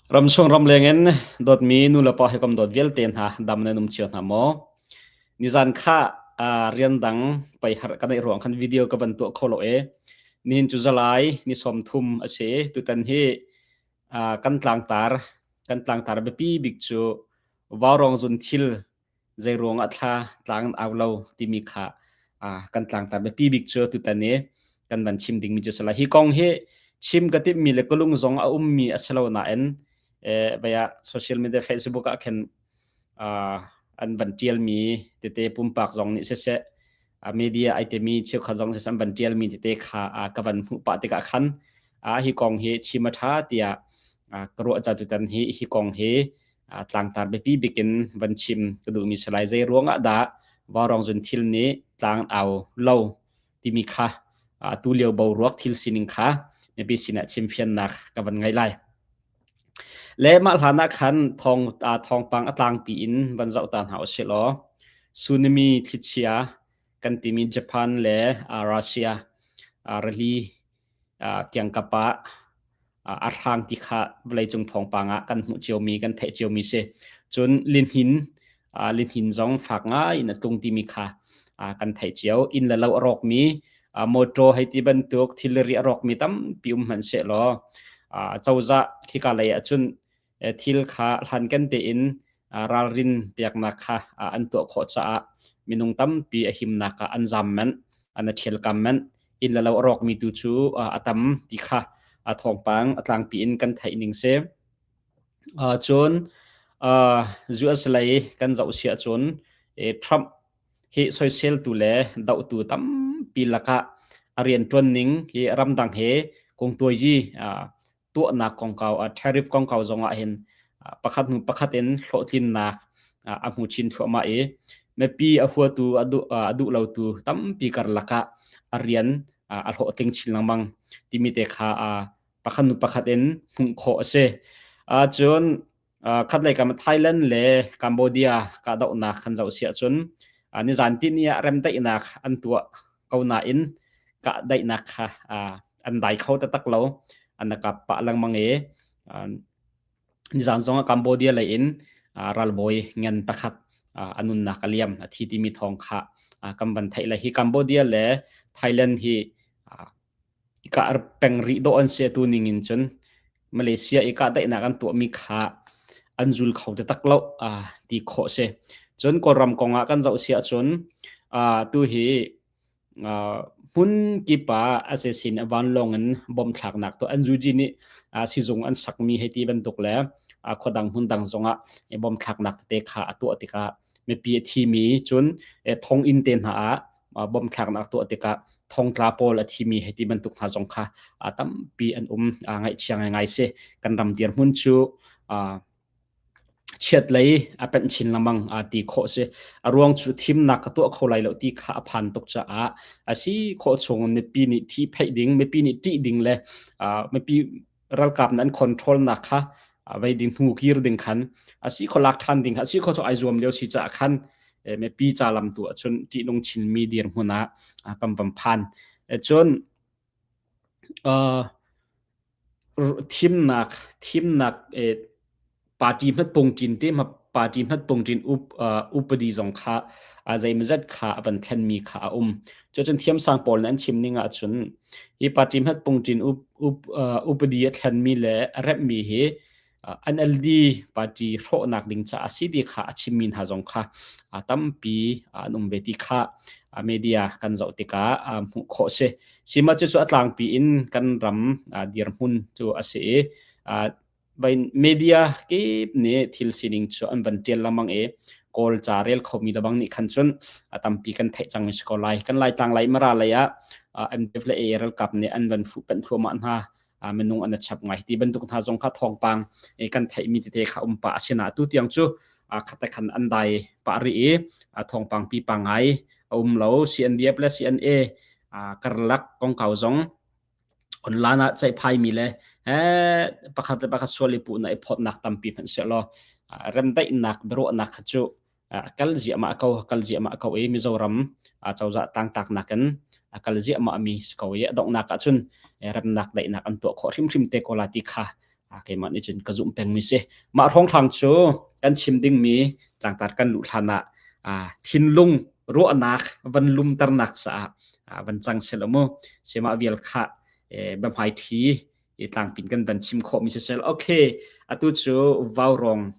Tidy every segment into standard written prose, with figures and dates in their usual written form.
Ramchung ramleng in dawtmi nulepa hawikom dawt vialte hna dam nan um cio hna maw? Nizan kha rian dang pei har ka neih ruang khan video ka van tuah kho lo e. Nihin cu zalai ni 30 a si. Tutan hi kan tlangtar kan tlangtar biapi bik cu Vaurawng zun thil zeiruang ah thla tlang an au lo timi kha kan tlangtar biapi bik cu tutan i kan van chim dingmi cu sala hi kong hi chim ka timmi le ka lung zong a ummi a si lo nain vaya social media Facebook ah khin an van tialmi tete pumpak zong nih siseh media ai temi cheukhat zong siseh an van tialmi tete kha ka van hmuh pah tikah khan hi kong hi chim a tha tiah ka ruah ca tutan hi hi kong hi tlangtar biapi bik in van chim ka duhmi si lai. Zei ruangah dah vaurawng zun thil nih tlang au lo timi kha atu lio boruak thil sining kha mipi sinah chimfiannak ka van ngei lai. Le mah hlan ah khan thawng thawngpang a tlangpi in van zoh ta hna usih law tsunami thlichia kan timi Japan le Russia rili kiangkap ah a hrang ti kha vawleicung thawngpang ah kan hmuh ciomi kan theih ciomi si. Cun lihnin lihnin zong fak ngai in a tlung timi kha kan theih cio. Inn le lo a rawkmi motor hei ti bantuk thilri a rawkmi tampi um hmanh sehlaw cozah khika lei ah cun thil kha hlankan tein ralrin peknak kha an tuah khawh caah minung tampi a himnak ah an zam manh, an i ṭhialkam manh. Inn le lo a rawkmi tu cu a tam ti kha thawngpang a tlangpi in kan theih ning si. Cun US lei kan zoh si ahcun Trump hi soiseltu le dohtu tampi lakah a rianṭuan ning hi ramdang he kungtuayi tuahnak kongkau tariff kongkau zongah hin pakhat hnu pakhat in hlawhtlinnak a hmu chin thluahmah i mipi a huatu a duh a duh lotu tampi karlak ah a rian a hlawhtling chin lengmang timi te kha pakhat hnu pakhat in hmuh khawh a si. Cun khatlei kam Thailand le Cambodia kahdohnak kan zoh si ahcun nizan tini ah remdaihnak an tuah ko nain kahdaihnak kha an dai kho taktak lo an kap pah lengmang i nizan zong ah Cambodia lei in ralbawi ngan pakhat a nunnak a liam a thi timi thawng kha kan van theih le hi Cambodia le Thailand hi kah peng rih dawh an si atu ning in cun Malaysia i kahdaihnak an tuahmi kha an zul kho taktak lo ti khawh si. Cun Kawlram kong ah kan zoh si ahcun tu hi hmun kip ah assassin vanlawng in bomb thlaknak tu an zuji nih sizung an sakmi hei ti bantuk le khuadang hmun dang zongah bomb thlaknak tete kha a tuah tikah mipi a thimi cun thonginn te hna ah bomb thlaknak tuah tikah thongtla pawl a thimi hei ti bantuk hna zong kha tampi an um ngaihchia ngaingai si kan ram dirhmun cu chiat lei a penh chin lengmang ti khawh si a ruang cu thimnak ka tuah kho lai lo ti kha a phan tuk caah a si khawh chung mipi nih thi pheih ding mipi nih ṭih ding le mipi ralkap nan control nak kha vei ding hnu kir ding khan a si kho lak than ding a si kho chu ai zuam lio si cha khan mipi cha lam tu ahcun ṭihnung chinmi dirhmun ah kan van phan cun thimnak thimnak party hmat pungṭin te ma party hmat pungṭin up upadi zong kha zeimazat kha a van thlenmi kha a um cucun thiamsang pawl nih an chim ning ahcun hi party hmat pungṭin up up upadi a thlenmi le a remhmi hi NLD party hrawhnak ding caah a si ti kha a chimmi hna zong kha tampi an um ve ti kha media kan zoh tikah hmuh khawh si. Sima cu cu a tlangpi in kan ram dirhmun cu a si i media kip nih thil sining cu an van ṭial lengmang i Kawl ca rel khomi lebang nih khan cun a tampi kan theih cangmi si ko lai. Kan Laitlang lei Mara lei ah MDF le AA ralkap nih an van fuhpanh thluahmah hna. Minung an chap ngai. Ti bantuk hna zong kha thawngpang kan theihmi tete kha um pah a si na tu tiang cu khat khan an dai pah rih i thawngpang pipa ngai a um lo. CNDF le CNA karlak kongkau zong online ah ceihphaimi le pakhat le pakhat sual i puhnak i phawtnak tampi hmanh sehlaw remdaihnak biaruahnak kha cu kal ziahmah ko kal ziahmah ko i Mizoram cozah tangtaknak in a kal ziahmah mi si ko i a donghnak ah cun remnak daihnak an tuah khawh hrimhrim te ko la ti kha Keimah nih cun ka zumh pengmi si. Mah hrawnghrang cu kan chim dingmi tlangtar kan luh hlan ah thinlung ruahnak van lumternak caah van cang selaw mu. Sema vial kha biahmai thi i tlangpin kan van chim khawhmi sisel. Okay, atu cu vaurong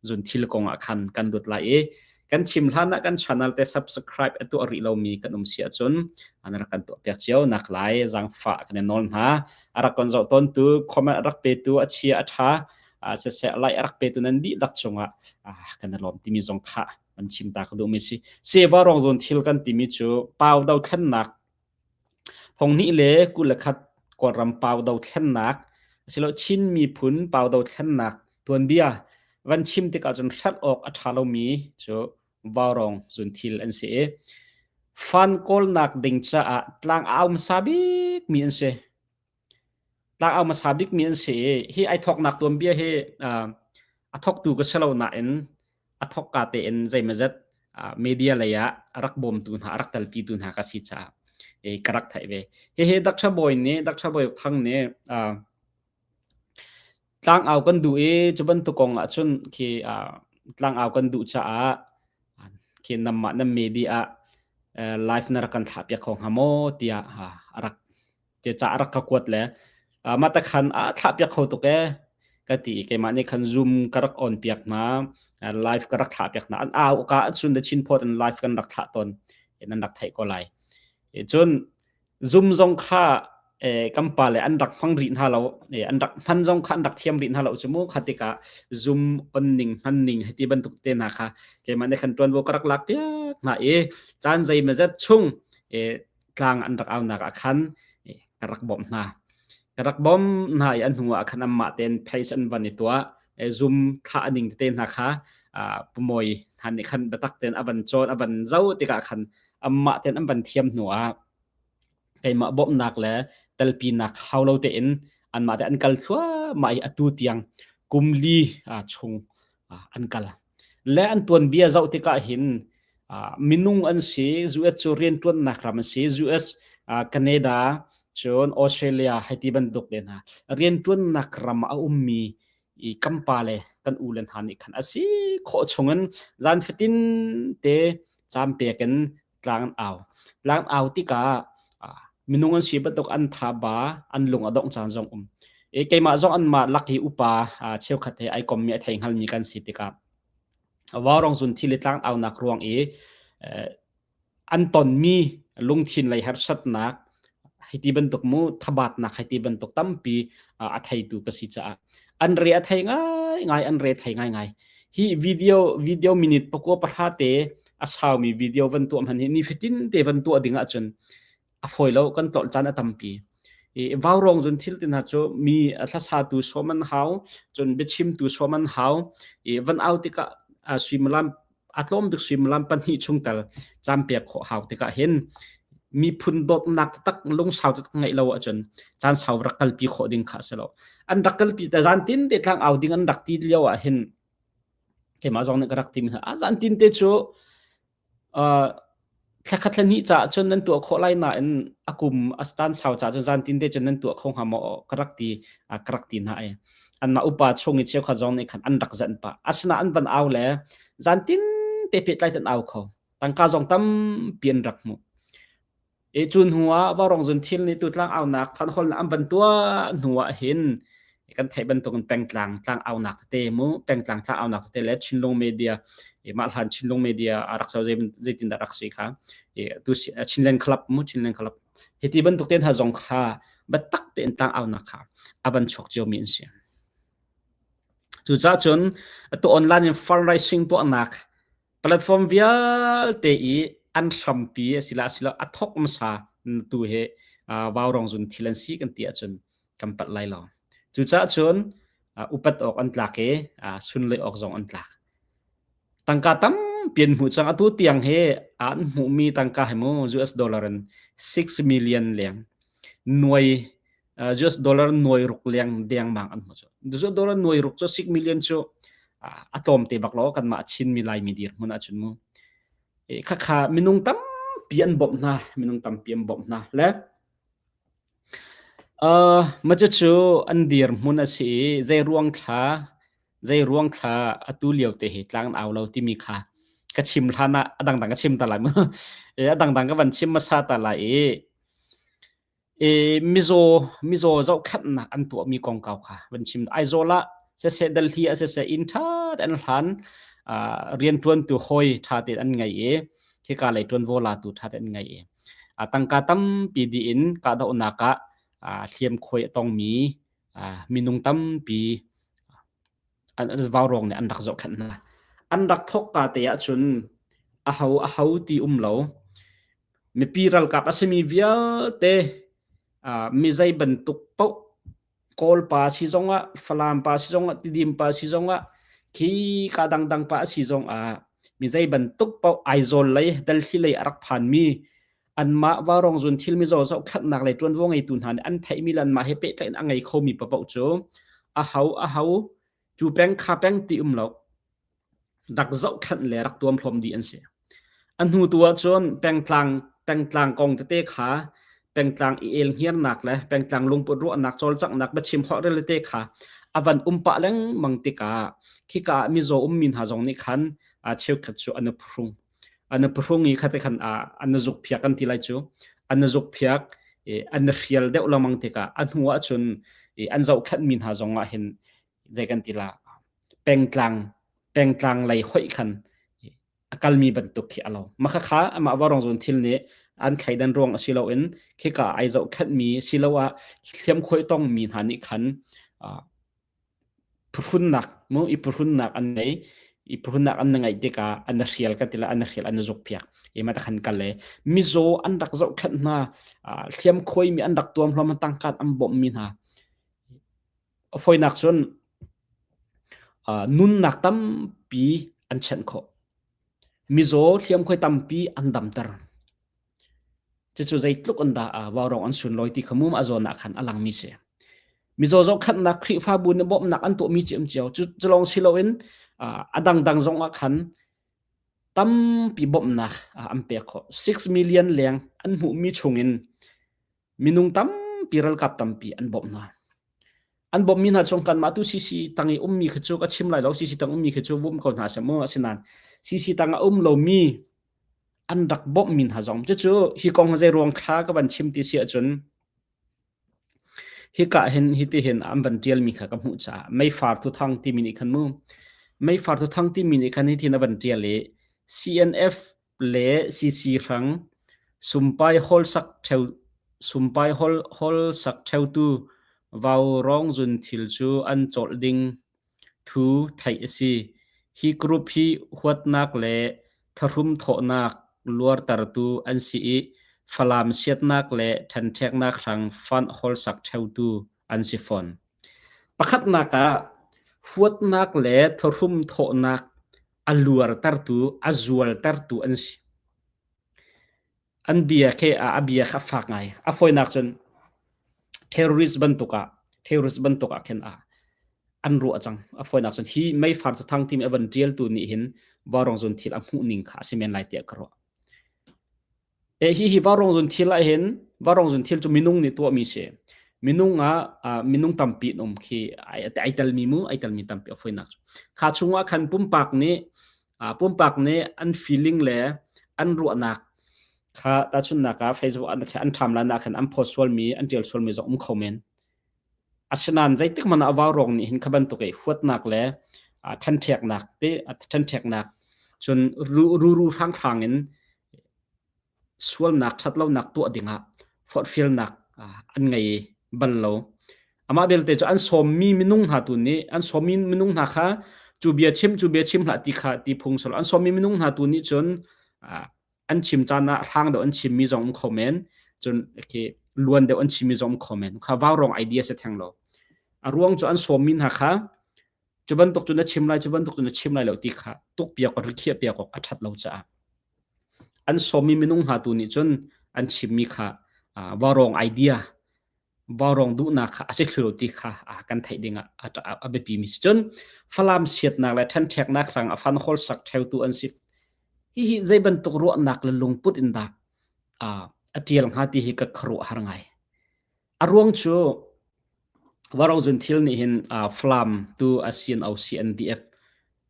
zun thil kong ah khan kan lut lai i kan chim hlan ah kan channel te subscribe a tuah rih lomi kan um si ahcun an rak kan tuah piak cio nak lai zangfah kan i nawl hna. A rak kan zoh tawntu comment a rak petu a chia a tha siseh like a rak petu nan dihlak cungah kan i lawm timi zong kha an chim ta ka duhmi si. Seva rong zawn thil kan timi cu pau dothlennak 2021 Kawlram pau dothlennak asiloah Chin miphun pau dothlennak tuanbia van chim tikah cun hrelh awk a ṭha lomi cu vaurawng zunthil an si i fan kawlnak ding caah tlang au hmasa bikmi an si. Tlang au hmasa bikmi an si i hi ai thawknak tuanbia hi a thawktu ka si lo nain a thawkka tein zeimazet media lei ah a rak bawmtu hna a rak telpitu hna ka si caah ka rak theih ve. Hihi Dr. Bawi nih Dr. Bawi Thang nih tlangau kan duh i cu bantuk kong ahcun khi tlangau kan duh caah khi namah nan media ah live na rak kan thlah piak kho hnga maw tiah a rak ca a rak ka kuat le mah ta khan a thlah piak kho tuk ee ka ti i keimah nih khan Zoom ka rak on piak hna live ka rak thlah piak hna an au ka ahcun the Chin Post in live kan rak thlah tawn nan rak theih ko lai cun Zoom zong kha kan pa le an rak hmang rih hna lo an rak hman zong kha an rak thiam rih hna lo cu mu kha tikah Zoom on ning hman ning hiti bantuk te hna kha keimah nih khan ṭuanvo ka rak lak piak hna i caan zeimazat chung tlang an rak aunak ah khan ka rak bawmh hna. Ka rak bawmh hna i an hnu ah khan anmah tein page an van i tuah. Zoom thlah ning tete hna kha pumawi hna nih khan biatak tein a van cawn a van zoh tikah khan anmah tein an van thiam hnu ah keimah bawmhnak le telpinak hau lo tein anmah te an kal thluahmah i atu tiang kum li chung an kal. Le an tuanbia zoh tikah hin minung an si US cu rianṭuannak ram a si US Canada cun Australia hei ti bantuk te hna rianṭuannak ram a ummi i kan pa le kan u le hna nih khan a si khawh chungin zan fatin te caan pek in tlang an au. Tlang au tikah minung an si bantuk an tha ba an lung a dongh caan zong um. E keimah zong anmah lak hi upa cheukhat he ai kommi a thei hngalmi kan si tikah vaurong zun thil i tlang aunak ruang i an tonmi lungthin lei harsatnak hiti bantuk mu thabatnak hiti bantuk tampi a theitu ka si caah an re a thei ngai ngai an re thei ngai ngai hi video video minute pakua pahra te a saumi video van tuah hman hi ni fatin te van tuah ding ahcun a fawi lo kan tlolh caan a tampi i vaurong zun thil tin hna cu mi thlasa tu som an hau cun biachimtu som an hau i van au tikah suimilam a tlawm bik suimilam pahnih chung tal cam pek khawh hau tikah hin miphun dawtnak taktak lungsau taktak ngeih lo ahcun caan sau rak kalpi khawh ding kha a si lo an rak kalpi ta zan tin te tlang au ding an rak ti lio ah hin keimah zong nih ka rak ti mi hna a zan tin te cu Thlakhat thla hnih caah cun nan tuah khawh lai nain a kum a caan sau caah cun zantin te cun nan tuah kho hnga maw ka rak ti ka rak ti hna i anmah upa chung i cheukhat zong nih khan an rak zenh pah. Asinain an van au le zantin te pehtlai an au kho. Tangka zong tampi an rak hmuh. I cu hnu ah Vaurawng Zun Thil nih tutlang aunak phanhawlnak an van tuah hnu ah hin kan theih bantukin pengtlang tlang aunak tete mu pengtlang tlang aunak tete le Chinlung Media i mah hlan Chinlung Media a rak so zeitin dah rak si kha i tu Chinland Club mu Chinland Club hiti bantuk te hna zong kha biatak tein tlang aunak kha a van chuak cio mi an si. Cucaah cun atu online in fundraising tuahnak Platform vialte i an hrampi asila asilo a thok hmasa tu hi vaurong zun thil an si kan ti ahcun kan palh lai lo. Cucaah cun upat awk an tlak i sunlawih awk zong an tlak. Tangka tampi an hmuh cang. Atu tiang hi an hmuhmi tangka hi mu US dollar in 6 million leng nuai US dollar nuai ruk leng dengmang an hmu cu. US dollar nuai ruk cu 6 million cu a tlawm te bak lo kanmah Chinmi Laimi dirhmun ahcun mu. Khakha minung tampi an bawmh hna, minung tampi an bawmh hna. Le Uh, mah cucu an dirhmun a si i zei ruang thla zei ruang thla atu lio te hi tlang an au lo timi kha ka chim hlan ah a dangdang ka chim ta lai mu. E, a dangdang ka van chim hmasa ta lai i e, mizaw mizaw zohkhenhnak an tuahmi kongkau kha van chim. Aizawl ah siseh Delhi ah siseh inn ṭha te an hlan uh, rianṭuantu hawi ṭha tein an ngei i khika lei ṭuanvo latu ṭha tein an ngei i tangka tampi dih in kahdohnak ah hliamkhuai a tongmi minung tampi vaurawng nih an rak zohkhenh hna. An rak thawkka te ahcun aho aho ti um lo. Mipi ralkap a simi vialte mi zei bantuk paoh Kawl pa si zongah, Falam pa si zongah, Tidim pa si zongah, khi ka dangdang pa a si zongah mi zei bantuk paoh Aizawl lei, Delhi lei a rak phanmi anmah Vaurawng zun thil mizaw zohkhenhnak lei ṭuanvo ngeitu hna nih an theihmi le anmah he pehtlaih in a ngei khomi paoh cu aho aho cu peng kha peng ti um lo rak zohkhenh le rak tuamhlawm dih an si. A hnu tu ahcun pengtlang pengtlang kong tete kha pengtlang i elhngiarnak le pengtlang lungput ruahnak cawlcanghnak biachim holhrel tete kha a van um pah lengmang tikah khika ah mizaw ummi hna zong nih khan cheukhat cu an i phuhrung. An i phuhrung i khate khan an i zukphiak kan ti lai cu. An i zukphiak i an i hrial deuh lengmang tikah a hnu ahcun an zohkhenhmi hna zong ah hin zei kan ti la pengtlang pengtlang lei hoih khan a kalmi bantuk khi a lo. Mah khakha amah Vaurawng zawn thil nih an thleidan ruang a si loin khika ai zohkhenhmi siloah hliamkhuai tongmi hna nih khan phuhrunnak mu i phuhrunnak an nei i phuhrunnak an ngeih tikah an hrial kan ti la an hrial an zukpiak i ma ta khan kal le mizaw an rak zohkhenh hna hliamkhuaimi an rak tuamhlawm tangkat an bawmhmi hna A fawinak cun nunnak tampi an chenh khawh. Mizaw hliamkhuai tampi an damter. Cucu zeitluk in dah vaurawng an sunlawi ti kha mum a zawn ah khan a langmi si. Mizaw zohkhenhnak Khrihfabu nih bawmhnak an tuahmi ci um cio. Cu, cu lawng si loin a dangdang zong ah khan tampi bawmhnak an pek khawh. 6 million leng an hmuhmi chungin Minung tampi ralkap tampi an bawmh hna. An bawmhmi hna chung kanmah tu CC tang i ummi khi cu ka chim lai lo CC tang ummi khi cu bawm ko hna seh mu asinain CC tang a um lomi an rak bawmhmi hna zong cucu hi kong zei ruang thla ka van chim ti si ahcun hika hin hiti hin an van ṭialmi kha ka hmuh caah meifar thuthang timi nih khan mu meifar thuthang timi nih khan hitin a van ṭial i CNF le CC hrang sumpai hawlsak ṭheo sumpai hawl hawlsak ṭheotu vaurawng zun thil cu an cawlh ding thu theih a si. Hi group hi huatnak le thahrum thawhnak luartertu an si i Falam siatnak le ṭhenṭheknak hrang fund hawlsak ṭheotu an si fawn. Pakhatnak ah huatnak le thahrum thawhnak a luartertu, a zualtertu an si. An bia khi a bia kha a fak ngai. A fawinak cun terrorist bantuk ah terrorist bantuk ah khin a an ruah cang. A fawinak cun hi meifar cu thang timi a van ṭialtu nih hin vaurawng zun thil a hmuh ning kha a si men lai tiah ka ruah. E hihi vaurawng zun thil ah hin vaurawng zun thil cu minung nih tuahmi si. Minung ah minung tampi an um khi ai, ai telmi mu ai telmi tampi a fawinak cu. Kha chungah khan pumpak nih pumpak nih an feeling le an ruahnak kha tahchunhnak ah Facebook an an timeline ah khan an post sualmi an tial sualmi zong um kho men. Asinain zeitik hmanh ah vaurawng nih hin kha bantuk i huatnak le ṭhenṭheknak te ṭhenṭheknak cun ruru hranghrang in sualnak ṭhatlonak tuah dingah forhfialnak an ngei bal lo. Amah belte cu an sawmmi minung hna tu nih an sawmmi minung hna kha cu bia chim cu bia chim hlah ti kha ti phung solo an sawmmi minung hna tu nih cun an chim caan ah hrang deuh an chimmi zong um kho men cun khi luan deuh an chimmi zong um kho men kha vaurawng idea si theng lo a ruang cu an sawmmi hna kha cu bantuk cu na chim lai cu bantuk cu na chim lai lo ti kha tuk piak awk rikhiah piak awk a ṭhat lo caah an sawmmi minung hna tu nih cun an chimmi kha vaurawng idea vaurawng duhnak kha a si thlu lo ti kha kan theih ding ah a biapi mi si cun Falam siatnak le ṭhenṭheknak hrang a fan hol sak ṭheutu an si hihi zei bantuk ruahnak le lungput in dah a ṭial hnga ti hi ka khuaruah har ngai. A ruang cu Vaurawng Zunthil nih hin Falam tu a CNO CNDF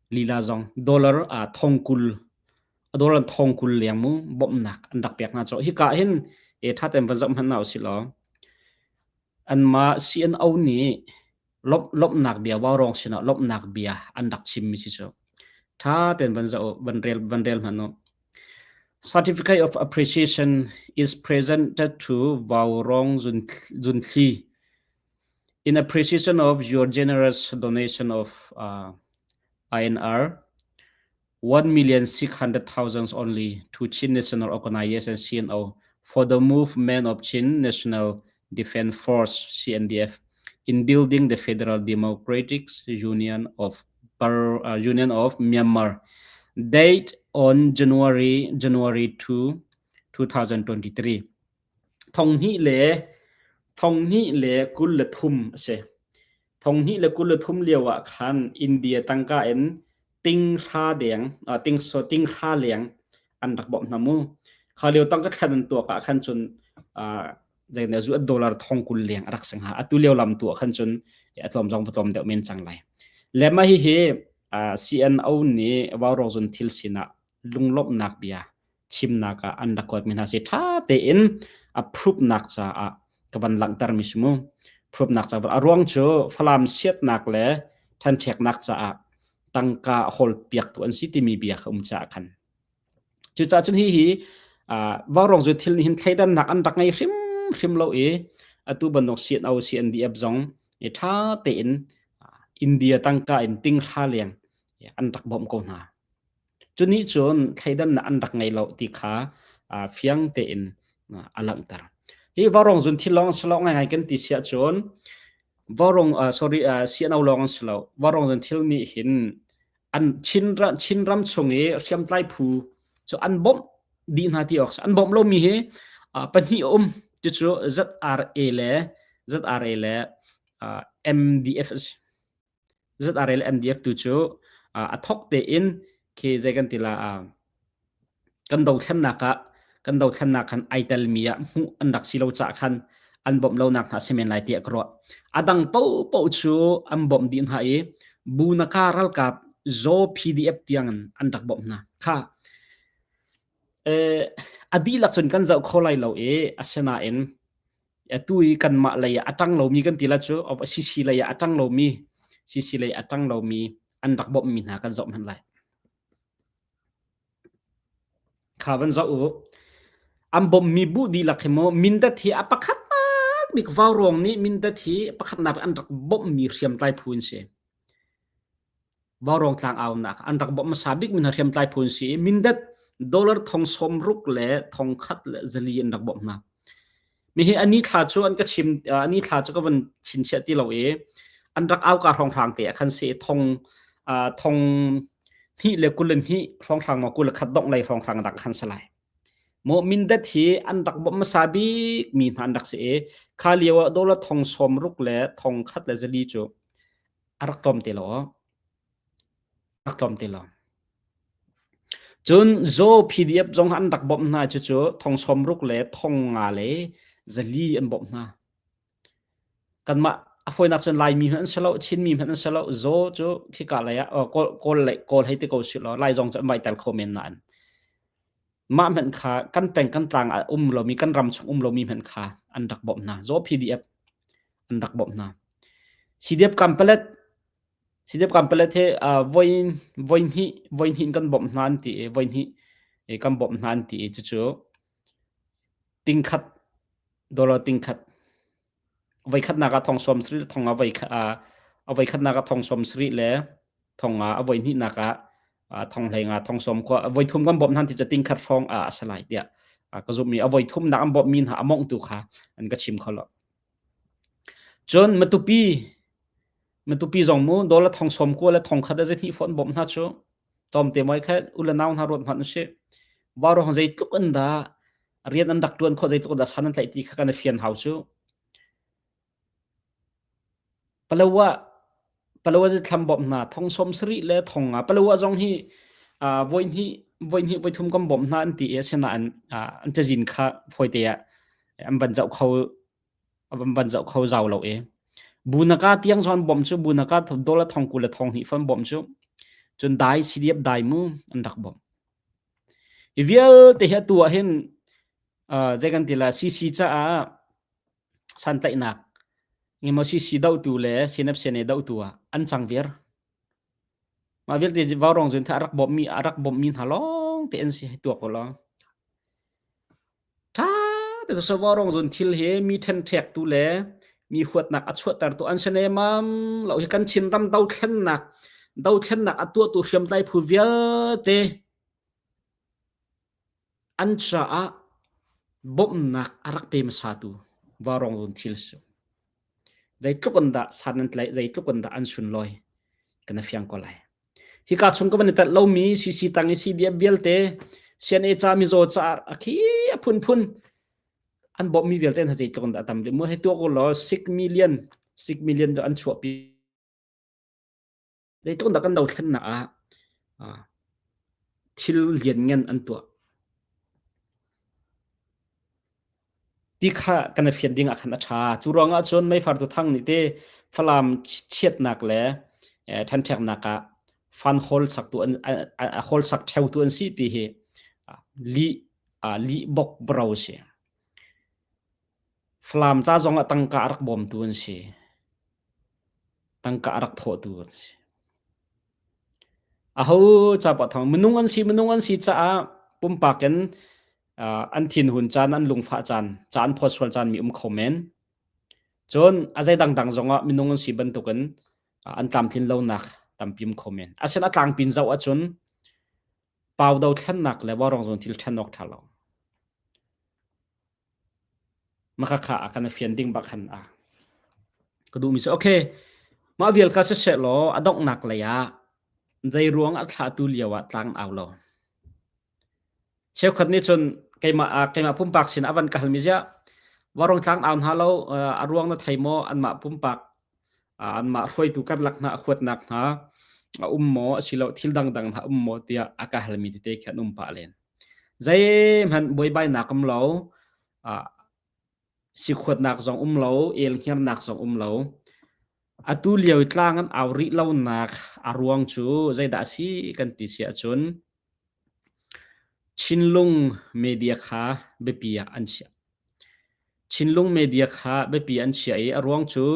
lila zong dollar thongkul a dollar thongkul leng mu bawmhnak an rak pek hna cu hika hin e tha ten van zoh hmanh hna usih law anmah CNO nih lawmhnak bia vaurawng sinah lawmhnak bia an rak chimmi si cu tha ten van zoh van rel van rel hmanh u Certificate of Appreciation is presented to Vaurong Zunthli in appreciation of your generous donation of uh, INR 1,600,000 only to Chin National Organization CNO for the movement of Chin National Defense Force CNDF in building the Federal Democratic Union of uh, Union of Myanmar. Date on January January 2, 2023. Thong hnih le thong hnih le kul le thum a si. Thong hnih le kul le thum lio ah khan India tangka in ting hra deng ting so ting hra leng an rak bawmh hna mu. Kha lio tangka thlan an tuak ah khan cun zeitin zu dollar thong kul leng a rak si hnga. Atu lio lam tu ah khan cun a tlawm zong va tlawm deuh men cang lai. Le mah hihi CNO nih Vaurawng zun thil sinah lunglawmhnak bia chimnak ah an rak kuatmi hna si ṭha tein a prupnak caah ka van langhtermi si mu. Prupnak caah a ruang cu Falam siatnak le ṭhenṭheknak caah tangka hawl piaktu an si timi bia kha um caah khan. Cucaah cun hihi vaurawng zu thil nih hin thleidannak an rak ngei hrimhrim lo i atu bantuk CNO CNDF zong i ṭha tein India tangka in tinghra leng an rak bawmh ko hna. Cu nih cun thleidannak an rak ngei lo ti kha fiang tein a langhter. Hi vaurawng zun thil lawng si lo ngaingai kan ti si ahcun vaurawng sorry CNO lawng an si lo. Vaurawng zun thil nih hin an Chin Chinram chung i hriamtlai phu cu an bawmh dih hna ti awk an bawmh lomi hi pahnih a um cucu ZRA le ZRA le MDF a si. ZRA le MDF tu cu a thok tein khi zei kan ti la kan dothlennak ah kan dothlennak khan ai telmi ah hmuh an rak si lo caah khan an bawmh lonak hna si men lai tiah ka ruah. A dang paohpaoh cu an bawmh dih hna i Bunaka ralkap Zaw PDF tiang in an rak bawmh hna. Kha eh, a dihlak cun kan zoh kho lai lo i asinain atu i kanmah lei ah a ṭang lomi kan ti la cu CC lei ah a ṭang lomi CC lei a ṭang lomi an rak bawmhmi hna kan zoh hmanh lai. Kha van zoh u. An bawmhmi bu dihlak hi mu Mindat hi a pakhatnak bik vaurawng nih Mindat hi pakhatnak an rak bawmhmi hriamtlai phu an si. Vaurawng tlangaunak an rak bawmh hmasa bikmi hna hriamtlai phu an si i Mindat dollar thong sawmruk le thong khat le zali an rak bawmh hna. Mi hi ani thla cu an ka chim ani thla cu ka van chinchiah ti lo i an rak au ka hrawnghrang te ah khan si thong thong hnih le kul le hnih hrawnghrang ma kul le khat dongh lei hrawnghrang dak khan si lai. Maw Mindat hi an rak bawmh hmasa bik mi hna an rak si i kha lio ah dollar thong sawm ruk le thong khat le zali cu a rak tlawm te lo. Rak tlawm te lo. Cun Zaw PDF zong an rak bawmh hna cucu thong sawmruk le thong nga le zali an bawmh hna. Kanmah a fawinak cun Laimi hmanh an si lo, Chinmi hmanh an si lo, Zaw cu khika lei ah Kawl, Kawl lei Kawl hei ti ko si law Lai zong cu an vai tel kho men nain mah hmanh kha kan peng kan tlang ah um lomi kan ram chung um lomi hmanh kha an rak bawmh hna. Zaw PDF an rak bawmh hna. CDF Kampalet CDF Kampalet hi voi voi hnih voi hnih in kan bawmh hna an ti i voi hnih kan bawmh hna an ti i cucu tingkhat dollar tingkhat voi khatnak ah thong sawm sarih le thong ah voi a voi khatnak ah thong sawm sarih le thong ah a voi hnihnak ah thong hlei nga thong sawm khua voi thum kan bawmh hna ti cu tingkhat hrawng ah a si lai tiah ka zumh i a voi thumnak an bawmh mi hna a mongh tu kha an ka chim kho lo. Cun Matupi Matupi zong mu dollar thong sawm kua le thong khat a zahnih fawn bawmh hna cu tlawmte muai kha u le nau hna ruat hmanh usih. Vaurawng zeitluk in dah rian an rak ṭuan khawh zeitluk in dah san an tlaih ti kha kan i fian hau cu. Palawa Palawa zithlam bawmh hna thong sawm sarih le thong nga Palawa zong hi uh, voi hnih voi hnih voi thum kan bawmh hna an ti i asinain uh, an cazin kha fawite ah an van zoh kho. A van zoh kho zau lo i. Bunaka tiang zon bawmh cu bunaka dollar thong 20 le thong hnih fon bawmh cu cun dai CDF dai mu an rak bawmh. Hi vialte hi atu ah hin uh, zei kan ti la CC caah santlaihnak ngemaw CC dohtu le CNF CNA dohtu ah an cang viar. Mah vialte vaurawng zun tha a rak bawmhmi a rak bawmhmi hna lawng te an si hei tuak u law. Ṭha te cu vaurawng zun thil hi mi ṭhenṭhektu le mi huatnak a chuahtertu an si nemam lo hi kan Chinram dothlennak dothlennak a tuahtu hriamtlai phu vialte an caah bawmhnak a rak pe hmasatu vaurawng zun thil si. Zeitluk in dah san an tlaih, zeitluk in dah an sunlawi kan i fiang ko lai. Hika chung ka van i telh lomi CC tang i CDF vialte CNA ca mizaw ca a khi a phunphun an bawmhmi vialte hna zeitluk in dah a tam rih mu hei tuak u law 6 million 6 million cu an chuahpi zeitluk in dah kan dothlennak ah thil lianngan an tuah. Ti kha kan i fian ding ah khan a ṭha. Cu ruangah cun meifar cu thang nih te Falam chiatnak le ṭhenṭheknak ah fan hawl saktu an hawl sak ṭheutu an si ti hi lih lih bok bro si. Falam ca zong ah tangka a rak bawmtu an si. Tangka a rak thawhtu an si. Aho ca poah thang minung an si minung an si caah pumpak in an thinhun caan an lungfah caan ca an phawt sual caan mi um kho men. Cun a zei dangdang zongah minung an si bantukin an tlamtlin lonak tampi um kho men. Asinain a tlangpin zoh ahcun pau dothlennak le vaurawng zawn thil ṭhen awk ṭha lo. Makhakha a kan fian ding bak khan a ka duhmi si okay mah vial kha siseh law a donghnak lei ah zei ruang a thlahtu lio ah tlang au lo cheukhat nih cun keimah keimah pumpak sin a van ka halmi ziah varong tlang au hna lo a ruang na thei maw anmah pumpak anmah hruaitu karlak hna a huatnak hna a um maw asilo thil dangdang hna um maw tiah a ka halmi tete khi an um pah len Zeihmanh buaibainak um lo, sikhuatnak zong um lo, elhngiarnak zong um lo. Atu lio i tlang an au rih lonak a ruang cu zeidah a si kan ti si ahcun Chinlung media kha biapi ah an chiah. Chinlung media kha biapi an chiah i a ruang cu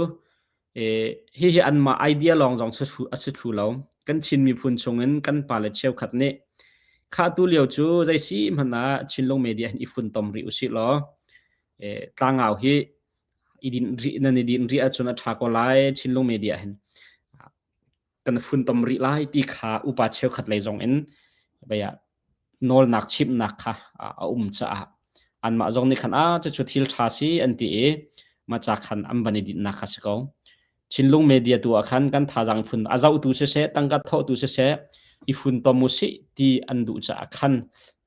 hihi anmah idea lawng zong a si thlu lo. Kan Chin miphun chungin kan pale cheukhat nih khah tu lio cu zei si hmanh ah Chinlung media hin i funtom rih usih law tlangau hi i din rih nan i din rih ahcun a ṭha ko lai Chinlung media hin kan funtom rih lai ti kha upa cheukhat lei zong in bia nawlnak chimhnak kha a um caah anmah zong nih khan a cucu thil ṭha si an ti i mah ca khan an van i dinhnak kha si ko. Chinlung media tu ah khan kan thazaang fun a zohtu siseh tangka thawhtu siseh i funtom u sih ti an duh caah khan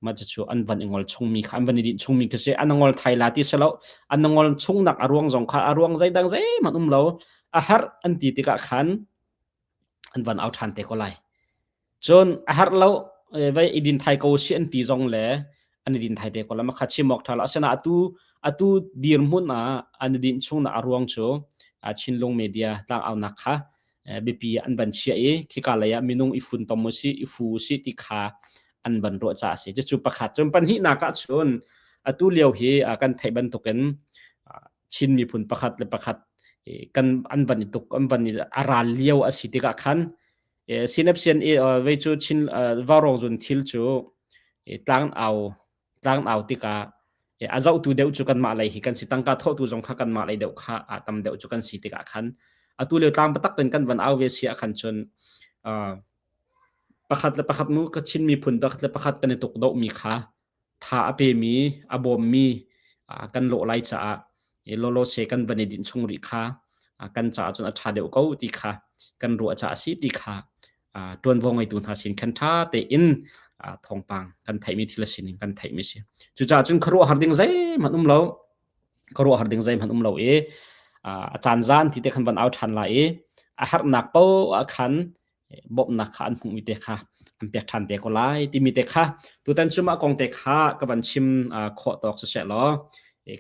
mah cucu an van i ngol chungmi kha an van i dinh chungmi khi si an ngol thai la ti si lo an ngol chungnak a ruang zong kha a ruang zeidang zeihmanh um lo a har an ti tikah khan an van au ṭhan te ko lai. Cun a herh lo vai i din thai ko si an ti zong le an i din thai te ko la makha chim awk ṭha lo. Asinain atu atu dirhmun ah an i dinh chung na a ruang cu Chinlung media tlangaunak kha biapi an van chiah i khika lei ah minung i funtom u si i fu u si ti kha an van ruah caah a si. Cucu pakhat. Cun pahnihnak ah cun atu lio hi kan theih bantukin Chin miphun pakhat le pakhat kan an van i tuk an van i a ral lio a si tikah khan sinapsian i vei cu Chin vaurawng zun thil cu tlang au tlang au tikah a zohtu deuh cu kanmah lei hi kan si tangka thawhtu zong kha kanmah lei deuh kha a tam deuh cu kan si tikah khan atu lio tlang patak ten kan van au ve si ah khan cun pakhat le pakhat mu ka Chin miphun pakhat le pakhat kan i tuk doh mi kha tha a pemi, a bawmmi kan lawh lai caah lawlawse kan van i dinh chung rih kha kan caah cun a ṭha deuh ko ti kha kan ruah caah a si ti kha ṭuanvo ngeitu hna sin khan ṭha tein thawngpang kan theihmi thil a sining kan theihmi si. Cucaah cun khuaruahhar ding zeihmanh um lo. Khuaruahhar ding zeihmanh um lo i a caan zan ti te khan van au ṭhan lai i a harnak paoh ah khan bawmhnak kha an hmuhmi te kha an pek ṭhan te ko lai timi te kha tutan cu mah kong te kha ka van chim khawh tawk siseh law.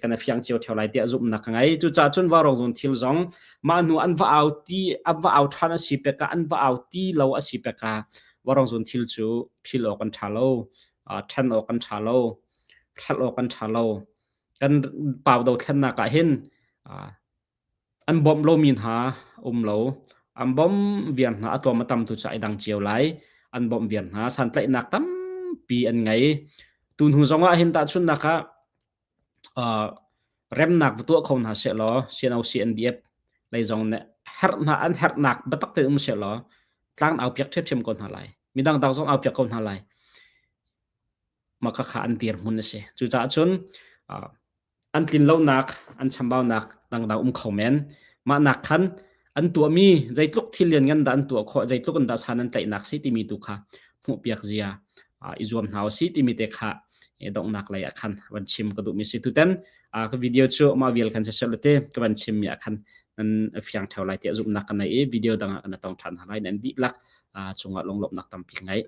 Kan fiang cio theo lai tiah zumhnak ka ngei. Cucaah cun Vaurawng zun thil zong mah hnu an va au ti an va au ṭhan a si pek ah an va au ti lo a si pek ah Vaurawng zun thil cu phil awk an ṭha lo, ṭhen awk an ṭha lo, thlal awk an ṭha lo. Kan pau dothlennak ah hin an bawmh lomi hna um lo. An bawmh viar hna a tlawm a tam tu cu ai dang cio lai. An bawmh viar hna santlaihnak tampi an ngei. Tu hnu zong ah hin tahchunhnak ah remnak va tuah kho hna sehlaw CNO CNDF lei zong nih herh hna an herhnak biatak tein um sehlaw tlang au piak ṭhiamṭhiam ko hna lai. Midang dang zong au piak ko hna lai. Mah khakha an dirhmun a si. Cucaah cun an tlinlonak, an chambaunak dangdang um kho men. Mah nak khan an tuahmi zeitluk thil lianngan dah an tuah khawh, zeitluk in dah san an tlaihnak si timi tu kha hmuhpiak zia i zuam hna usih timi te kha donghnak lei ah khan van chim ka duhmi si. Tutan ka video cu mah vial khan siseh te ka van chimmi ah khan nan fiang theo lai tiah zumhnak ka nei i video dang ah kan tong ṭhan hna lai. Nan dihlak cungah lunglawmhnak tampi ka ngei.